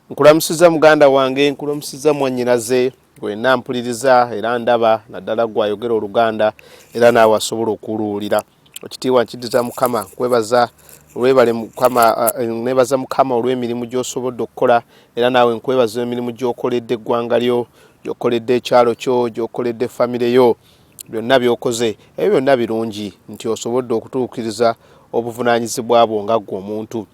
Nkulamusiza muganda wange, nkulamusiza mwannyinaze, wenna mpuliriza era ndaba, naddala ggwe ayogera Oluganda era naawe asobola okuluwulira. Ekitiibwa nkiddiza Mukama, nkwebaza lwebale Mukama, nebaza Mukama olw'emirimu gy'osobodde okukola, era naawe nkwebaza emirimu gy'okoledde eggwanga lyo, gy'okoledde ekyalo kyo, gy'okoledde famire yo, byonna by'okoze, ebyo byonna birungi nti osobodde okutuukiriza obuvunaanyizibwa bwo nga ggwe omuntu.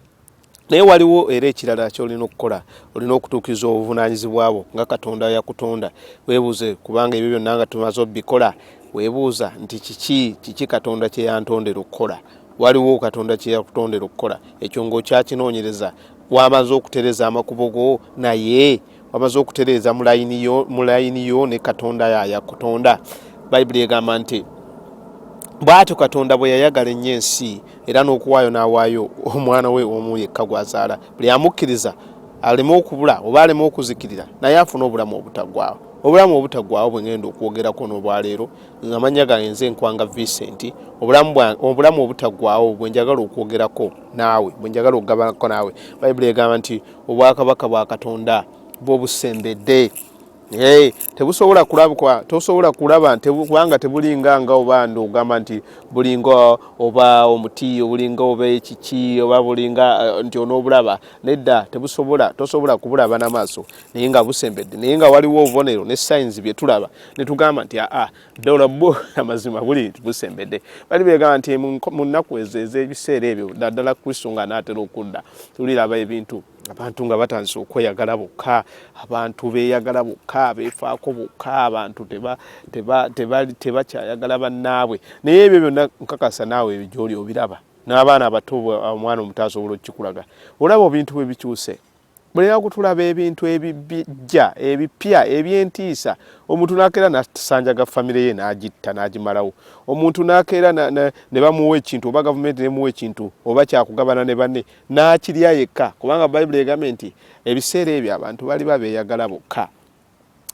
Naye waliwo era ekirala ky'olina okukola, olina okutuukiriza obuvunaanyizibwa bwo nga Katonda yakutonda. Weebuuze, kubanga ebyo byonna nga tumaze obikola, weebuuza nti kiki, kiki Katonda kye yantondera okukola? Waliwo Katonda kye yakutondera okukola, ekyo ng'okyakinoonyereza. Wamaze okutereeza amakubo go, naye wamaze okutereeza mu layini yo, mu layini yo ne Katonda yakutonda. Bayibuli egamba nti bw'atyo Katonda bwe yayagala ennyo ensi era n'okuwaayo n'awaayo omwana we omu yekka gw'azaala, buli amukkiriza aleme okubula oba aleme okuzikirira, naye afune obulamu obutaggwaawo. Obulamu obutaggwaawo bwe ngenda okwogerako n'obwaleero, amannya gange nze Nkwanga Vincent. Obulamu obutaggwaawo bwe njagala okwogerako naawe, bwe njagala okugabanako naawe. Bayibuli egamba nti obwakabaka bwa Katonda bwo busembedde. Hey, tebusobola kulabwa, tosobola kulaba kubanga tebulinga nga oba ndogamba nti bulinga oba omuti, obulinga oba ekiki, oba bulinga nti onoobulaba. Nedda, tebusobola, tosobola kubulaba n'amaaso, naye nga busembedde. Naye nga waliwo obubonero ne signs bye tulaba ne tugamba nti aa, ddala bwo amazima buli busembedde. Bali begamba nti mu nnaku ezo ez'ebiseera ebyo, naddala Kristo ng'anaatera okudda, tuliraba ebintu abantu nga batandise okweyagala bokka, abantu beeyagala bokka, beefaako bokka, abantu tebakyayagala bannaabwe. Naye ebyo byonna nkakasa naawe ebyo gy'oli obiraba, n'abaana abato, omwana omuto asobola okukikulaga. Olaba ebintu bwe bikyuse. Buli lunaku tulaba ebintu ebijja ebipya eby'entiisa. Omuntu n'akeera n'asanjaga famire ye n'agitta n'agimalawo. Omuntu n'akeera ne bamuwa ekintu oba gavumenti n'emuwa ekintu oba kyakugabana ne banne n'akirya yekka, kubanga Bayibuli egambye nti ebiseera ebyo abantu baliba beeyagala bokka,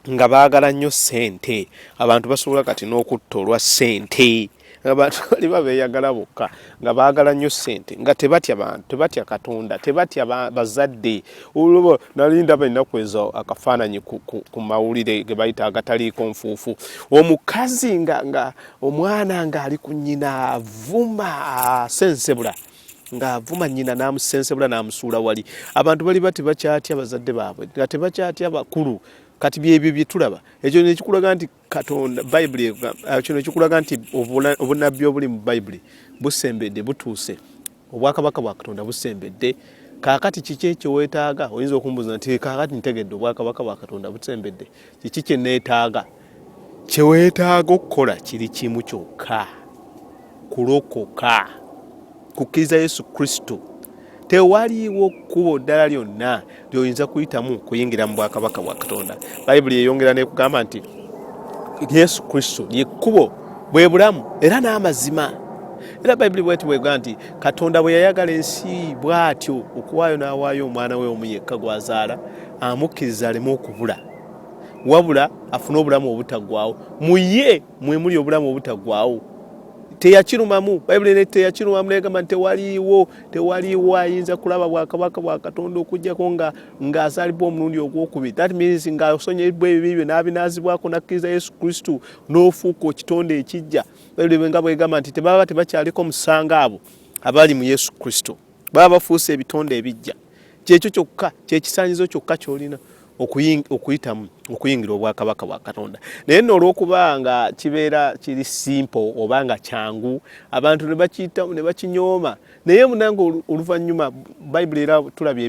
nga baagala nnyo ssente. Abantu basobola kati n'okutta olwa ssente. Abantu baliba beeyagala bokka, nga baagala nnyo ssente, nga tebatya bantu, tebatya Katonda, tebatya bazadde. Olwo nali ndaba ennaku ezo akafaananyi ku mawulire ge bayita agataliiko nfuufu, omukazi nga omwana ng'ali ku nnyina avuma asensebula, ng'avuma nnyina n'amusensebula n'amusuula wali. Abantu baliba tebakyatya bazadde baabwe, nga tebakyatya bakulu. Kati byebyo bye tulaba. Ekyo ne kikulaga nti Katonda, Bayibuli, kino kikulaga nti obunnabbi obuli mu Bayibuli busembedde, butuuse. Obwakabaka bwa Katonda busembedde. Kaakati kiki ekyo weetaaga? Oyinza okumbuuza nti kaakati ntegedde obwakabaka bwa Katonda busembedde, kiki kye neetaaga? Kye weetaaga okukola kiri kimu kyokka, kulokoka, kukkiriza Yesu Kristo. Tewaliiwo kkubo ddala lyonna ly'oyinza kuyitamu kuyingira mu bwakabaka bwa Katonda. Bayibuli eyongera n'ekugamba nti Yesu Kristo lye kkubo, bwe bulamu era n'amazima. Era Bayibuli bw'eti bw'egamba nti Katonda bwe yayagala ensi bw'atyo okuwaayo n'awaayo omwana we omu yekka gw'azaala, amukkiriza aleme okubula, wabula afune obulamu obutaggwaawo. Mu ye mwe muli obulamu obutaggwaawo. Teyakirumamu, Bayibuli ne teyakirumamu n'egamba nti tewaliiwo, tewaliiwo ayinza kulaba bwakabaka bwa Katonda okuggyako ng'azaalibwa omulundi ogwokubiri. That means ng'asonyiyibwa ebibi bye n'abinaazibwako n'akkiriza Yesu Kristo n'ofuuka ekitonde ekiggya. Bayibuli nga bw'egamba nti tebaba tebakyaliko musango abo abali mu Yesu Kristo, baba bafuuse ebitonde ebiggya. Kyekyo kyokka, kyekisaanyizo kyokka ky'olina okuyitamu okuyingira obwakabaka bwa Katonda. Naye nno olw'okuba nga kibeera kiri simple oba nga kyangu, abantu ne bakiyita ne bakinyooma. Naye munange oluvannyuma Bayibuli era tulabye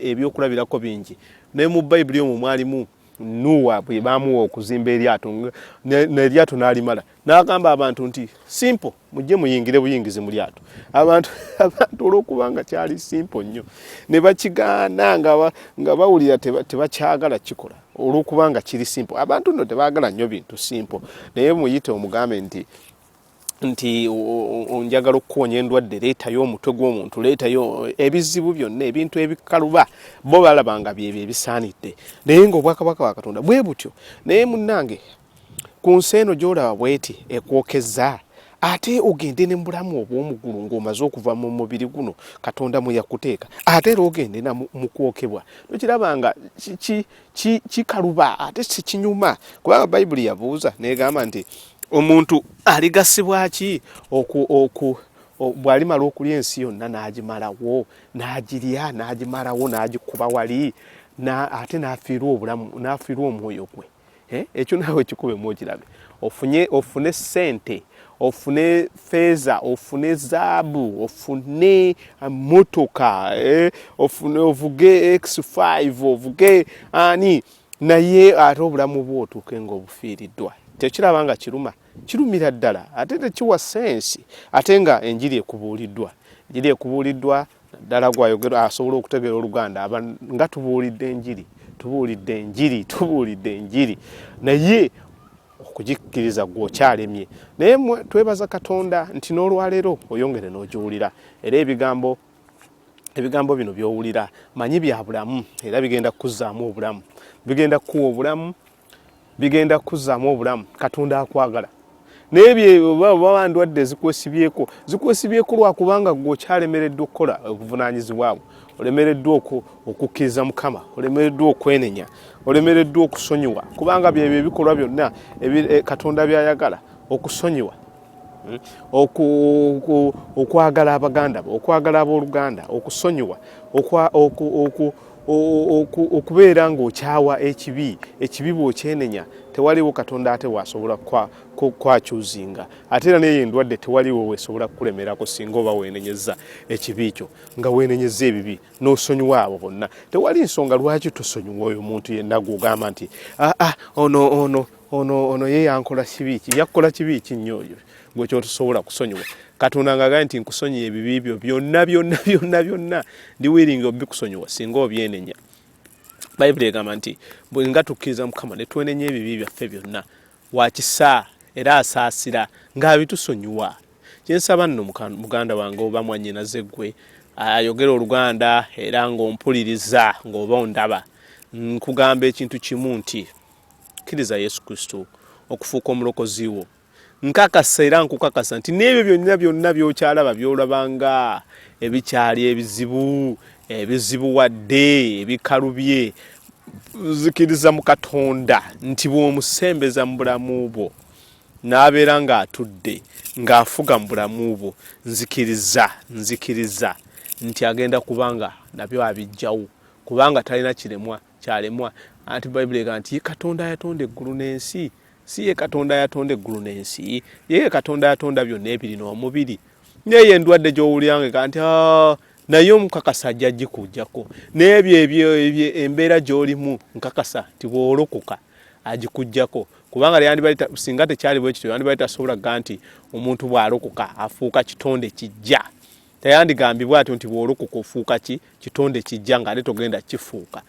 ebyokulabirako bingi. Naye mu Bayibuli omwo mwalimu Nuuwa bwe baamuwa okuzimba eryato, n'eryato n'alimala, n'agamba abantu nti simple, mujje muyingire buyingizi mu lyato. Abantu olw'okuba nga kyali simple nnyo ne bakigaana, nga bawulira tebakyagala kikola olw'okuba nga kiri simple. Abantu nno tebaagala nnyo bintu simple. Naye muyite omugambe nti njagala okukuwonya endwadde, leetayo omutwe gw'omuntu, leetayo ebizibu byonna, ebintu ebikaluba, bo balaba nga byebyo ebisaanidde. Naye ng'obwakabaka bwa Katonda bwe butyo. Naye munnange, ku nsi eno gy'olaba bw'eti ekwokezza, Ate ogende ne mu bulamu obw'omu ggulu ng'omaze okuva mu mubiri guno Katonda mwe yakuteeka, ate era ogende na mu kwokebwa. Tokiraba nga kikaluba ate sikinyuma? Kubanga Bayibuli yabuuza n'egamba nti omuntu aligasibwa ki bw'alimala okulya ensi yonna n'agimalawo, n'agirya n'agimalawo n'agikuba wali, ate n'afiirwa obulamu, n'afiirwa omwoyo gwe? Eh, ekyo naawe kikubemu okirabe. Ofunye, ofune ssente, ofune feeza, ofune zaabu, ofune motoka, ofune, ovuge X5, ovuge ani, naye ate obulamu bwo otuuke ng'obufiiriddwa. Tekiraba nga kiruma? Kirumira ddala, ate tekiwa sense. Ate nga enjiri ekubuuliddwa, enjiri ekubuuliddwa naddala gwayogera asobola okutegeera Oluganda. Aba nga tubuulidde enjiri, tubuulidde enjiri, tubuulidde enjiri, naye okugikkiriza gwe okyalemye. Naye twebaza Katonda nti n'olwaleero oyongere n'ogiwulira, era ebigambo bino by'owulira manyi bya bulamu, era bigenda kukuzzaamu obulamu, bigenda kukuwa obulamu, bigenda kukuzzaamu obulamu. Katonda akwagala. Naye oba ndwadde zikwesibyeko, zikwesibyeko lwakubanga gwe okyalemereddwa okukola obuvunaanyizibwa bwo, olemereddwa okukkiriza Mukama, olemereddwa okwenenya, olemereddwa okusonyiwa, kubanga byebyo ebikolwa byonna Katonda byayagala: okusonyiwa, okwagala abaganda bo, okwagala abooluganda, okusonyiwa, okubeera ng'okyawa ekibi. Ekibi bw'okyenenya, tewaliwo Katonda ate wasobola kwakyuzinga. Ate era neyo endwadde tewaliwo wesobola kukulemerako singa oba weenenyeza ekibi kyo, nga weenenyeza ebibi n'osonyiwa abo bonna. Tewali nsonga lwaki tosonyiwa oyo omuntu yenna gw'ogamba nti aa ah, ono ono ono ono ye yankola kibi ki, yakukola kibi ki nnyo oyo gwe kyotosobola kusonyiwa. Katonda nga agambye nti nkusonyiye ebibi byo byonna byonna byonna byonna, ndi willing obikusonyiwa singa obyenenya. Bayibuli egamba nti bwe nga tukkiriza Mukama ne twenenya ebibi byaffe byonna, wakisa era asaasira ng'abitusonyiwa. Kyensaba nno, muganda wange oba mwannyinaze, ggwe ayogera Oluganda era ng'ompuliriza, ng'oba ondaba, nkugamba ekintu kimu nti kkiriza Yesu Kristo okufuuka omulokozi wo. Nkakasa era nkukakasa nti n'ebyo byonna byonna by'okyalaba, by'olaba nga ebikyali ebizibu, ebizibuwadde, ebikalubye, nzikiriza mu Katonda nti bw'omusembeza mu bulamu bwo n'abeera ng'atudde ng'afuga mu bulamu bwo, nzikiriza, nzikiriza nti agenda kubanga nabyo abijjawo, kubanga talina kiremwa kyalemwa. Anti Bayibuli ega nti Katonda yatonda eggulu n'ensi. Si ye Katonda yatonda eggulu n'ensi? Ye Katonda yatonda byonna ebirina omubiri. Naye endwadde gy'owulira nga nti ah, naye omukakasa ajja gikujjako. N'ebyo ebyo embeera gy'olimu, nkakasa nti bw'olokoka agikujjako, kubanga yandibadde, singa tekyali bwe kityo, yandibadde tasobola kuga nti omuntu bw'alokoka afuuka kitonde kijja. Teyandigambibwa atyo nti bw'olokoka ofuuka ki kitonde kijja, ng'ate togenda kifuuka.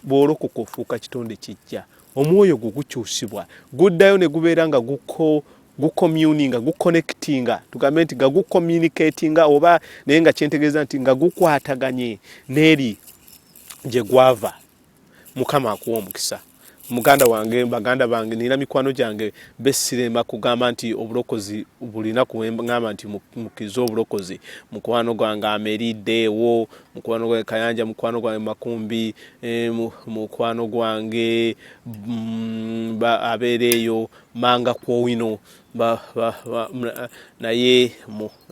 Bw'olokoka ofuuka kitonde kijja, omwoyo gwo gukyusibwa, guddayo ne gubeera nga guko gucommuninga, guconnectinga, tugambe nti nga gucommunicatinga oba, naye nga kyentegeeza nti nga gukwataganye n'eri gye gwava. Mukama akuwa omukisa, muganda wange, baganda bange. Nina mikwano gyange besirema kugamba nti obulokozi bulinaku, ngamba nti mukkirize obulokozi. Mukwano gwange Ameriddeewo, mukwano gwange Kayanja, mukwano gwange Makumbi, mukwano gwange abeera eyo Manga Kwowino, naye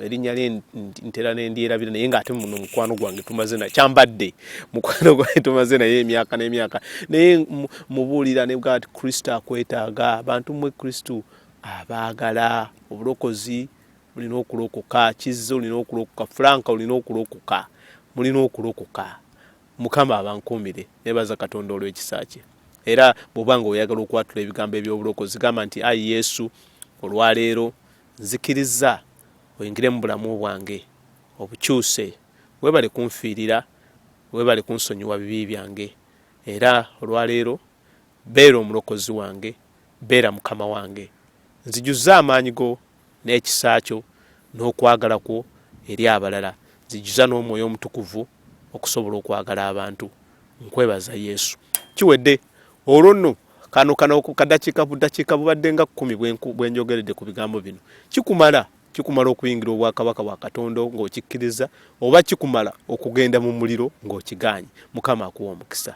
erinnya lye ntera nendyerabira, naye ng'ate muno mukwano gwange tumaze na kyambadde mukwano gwange tumaze naye emyaka n'emyaka, naye mubuulira ne bwa nti Kristo akwetaaga. Abantu mmwe, Kristo abaagala. Obulokozi mulina okulokoka. Kizza, olina okulokoka. Franka, olina okulokoka. Mulina okulokoka. Mukama abankuumire. Nebaza Katonda olw'ekisa kye. Era bw'oba nga oyagala okwatula ebigambo eby'obulokozi, gamba nti, "Ayi Yesu, olwaleero nzikiriza oyingire mu bulamu bwange obukyuse. Weebale kunfiirira, weebale kunsonyiwa bibi byange, era olwaleero beera omulokozi wange, beera Mukama wange. Nzijuza amaanyi go n'ekisa kyo n'okwagala kwo eri abalala. Nzijuza n'Omwoyo Omutukuvu okusobola okwagala abantu. Nkwebaza, Yesu." Kiwedde. Olwo nno. Kano kano kadakiika budakiika bubadde nga kkumi bwenjogeredde ku bigambo bino. Kikumala kikumala okuyingira obwakabaka bwa Katonda ng'okikkiriza, oba kikumala okugenda mu muliro ng'okigaanye. Mukama akuwa omukisa.